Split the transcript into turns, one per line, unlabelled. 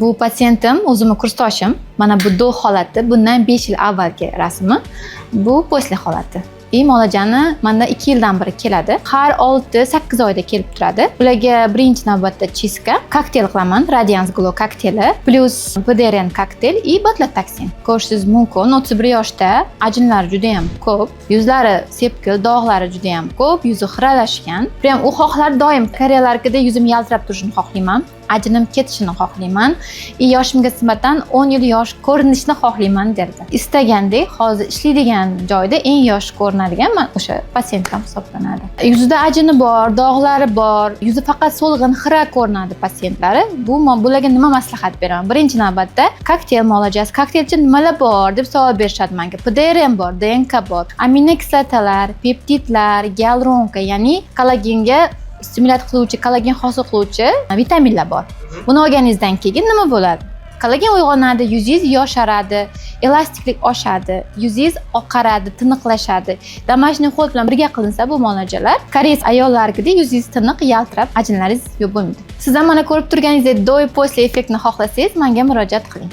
Bu patsientim o'zimni kursdoshim. Mana bu до holati, bundan 5 yil avvalgi rasmi. Bu после holati. И muolajani manda 2 yildan beri keladi. Har 6-8 oyda kelib turadi. Ularga birinchi navbatda чистка, kokteyl qilaman, Radiance Glow kokteyli, плюс PDRN kokteyl и botlotoksin. Ko'rishingiz mumkin, 31 yoshda, ajinlari juda ham ko'p, yuzlari sepkil, dog'lari juda ham ko'p, yuzi xiralashgan. Прям u xohlar doim Koreyalarnikida yuzim yaltirab turishini xohlayman. Ajinim ketishini xohlayman. И yoshimga nisbatan 10 yil yosh ko'rinishni xohlayman derdi. Istagandek hozir ishlaydigan joyda eng yosh ko'rinadigan man o'sha patsientam hisoblanadi. Yuzida ajini bor, dog'lari bor, yuzi faqat so'lg'in, xira ko'rinadi patsientlari. Bu bularga nima maslahat beraman? Birinchi navbatda kokteyl muolajasi. Kokteylcha nimalar bor deb savol berishadi menga. PDRN bor, DNK bor, aminokislotalar, peptidlar, гиалуронка, ya'ni kollagenga stimulyat qiluvchi, kollagen hosil qiluvchi vitaminlar bor. Buni olganingizdan keyin nima bo'ladi? Kollagen uyg'onadi, yuzingiz yosharadi, elastiklik oshadi, yuzingiz oqaradi, tiniqlashadi. Домашний уход bilan birga qilinsa bu muolajalar, koreys ayollargidek yuzingiz tiniq, yaltirab, ajinlaringiz yo'q bo'lmaydi. Siz ham mana ko'rib turganingizdek до и после effektni xohlasangiz, menga murojaat qiling.